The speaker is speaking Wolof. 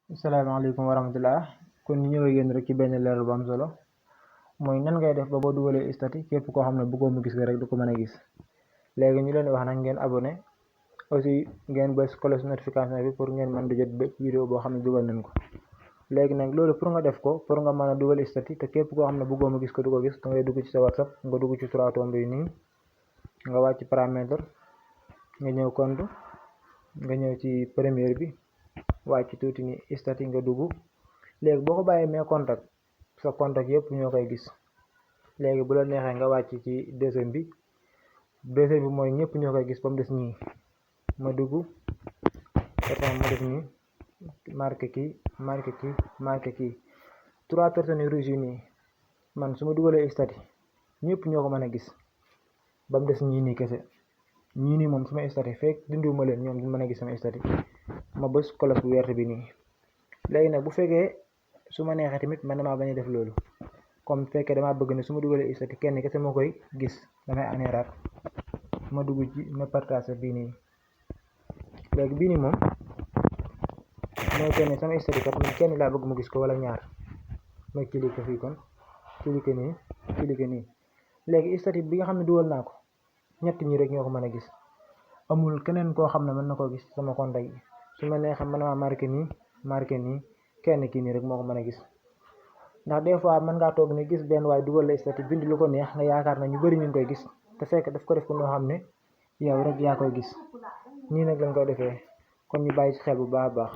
Assalamualaikum warahmatullah. Kon ñu ñëwé yeen rek ci benn leral bu am solo moy nan ngay def ba bo dugalé statut képp ko xamné bëggo mu gis rek du ko mëna gis. Légui ñu leen wax nak ngeen abonné aussi ngeen bëss cloche notification bi pour ngeen mëna jot bëpp vidéo bo xamné dugal nañ ko. Légui nak lolu pour nga def ko pour nga mëna dugal statut té képp ko xamné bëggo mu gis ko du ko gis da ngay dugg ci sa WhatsApp nga dugg ci trois tombe ni nga wacc paramètre nga ñëw compte nga ñëw ci première bi wacc tuuti ni statut nga dugg légui boko bayé mes contact sa contact yépp ñokay gis légui bu la nexé nga wacc ci deuxième bi moy ñepp ñokay gis bam dess ñi ma dugg état ma def ni marqué ki trois personnes rouges ni man suma dugalé statut ñepp ñoko mëna gis bam dess ñi ni kessé ñi ni mom suma statut fek dinduma len ñom duñ mëna gis sama statut ma bëss cloche bu wert bi ni légui nak bu féké suma nexé tamit man dama baña def lolu comme féké dama bëgg né suma dugalé statut kenn kessé mo koy gis damay anérat ma dugg ci ma partager bi ni légui bi ni mom moy kenn sama statut kat man kenn la bëgg mu gis ko wala ñaar ma cliquer fi kon cliquer ni légui statut bi nga xamné dugal nako ñett ñi rek ñoko mëna gis amul keneen ko xamné man nako gis sama contact yi suma nexé man ma marqué ni kenn ki ni rek moko mëna gis ndax des fois man nga tok ni gis ben way dugal la statut bind lu ko neex nga yaakar na ñu bari ñu koy gis te fekk daf ko def ko no xamné yow rek ya koy gis ni nak lañ ko defé kon ñu bayyi ci xel bu baax baax